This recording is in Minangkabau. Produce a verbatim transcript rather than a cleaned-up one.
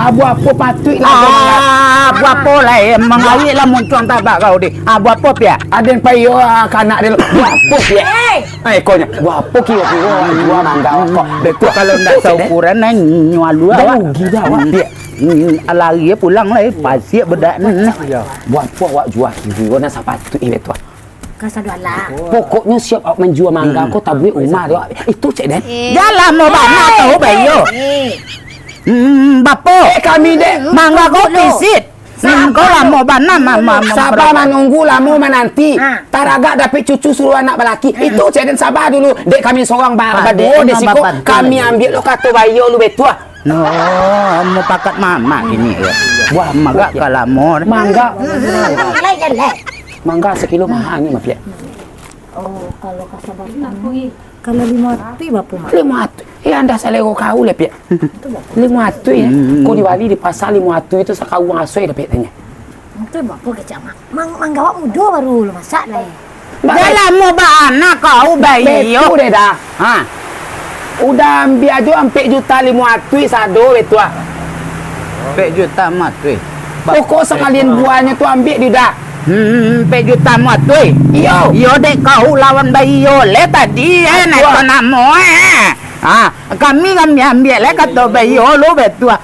Ah, buah apo patuik lah kau mangga-. Ah, buah apo lah, eh, mangawik lah muncuang tabak kau deh. Ah, buah apo, Piak? Aden payo, ah, kanak dia. Buah apo, Piak? Eh! Eh, kau nyo, buah apo kiro-kiro awak jua mangga kau? Betul. Kalau ndak saukuran, eh, nyual dua awak. Dah rugi dah awak, Piak. Hmm, lari pulang lah, eh, pasiak bedak ni. Buah apo awak jua kiro nan sapatuik, eh, betul. Ka sadoalah. Pokoknyo siap awak manjua mangga ko, tabuik umah tu. Itu cek den. Eh. Dah lamo bana kau bayo. Eh. Hmm, bapo. Eh, kami dek. Mangga kau pisit. Hmm, kau lamo bana mama. Saba manunggu, lamo mananti. Ha. Taragak dapek cucu suruah anak balaki. Itu cek den, saba dulu. Dek kami sorang ba-, baduo di siko. Kami ambiak lo kato bayo lu betuah. No, mupakat mamak ini, ya. Buah mangga ka lamo. Mangga. Hmm, hmm, hmm, hmm. Mangga sakilo maha ni, Mak Piak. Oh, kalau ka Sabang, kalau limo atuih bapo, Mak? Limo atuih. Eh, andah salero kau lah, Piak. Limo atuih, ya. Hmm. Kau di Bali, di pasa limo atuih tu sakauang asoi dapek tanyo. Itu bapo kecek, Mak? Mang-, mangga awak mudo baru lo masak lah, eh. Dah lamo bana kau bayo. Betul deh dah. Ha. Udah ambiak ajo ampek juta limo atuih sado, betul ah. Ampek juta limo atuih. Pokok sakalian buahnyo tu ambiak di udah. Hmm, ampek juta limo atuih. Iyo. Iyo dek kau lawan bayo le tadi, eh, nak kau namo, eh. Ha, kami, kami ambiak le kato bayo lo, betul ah.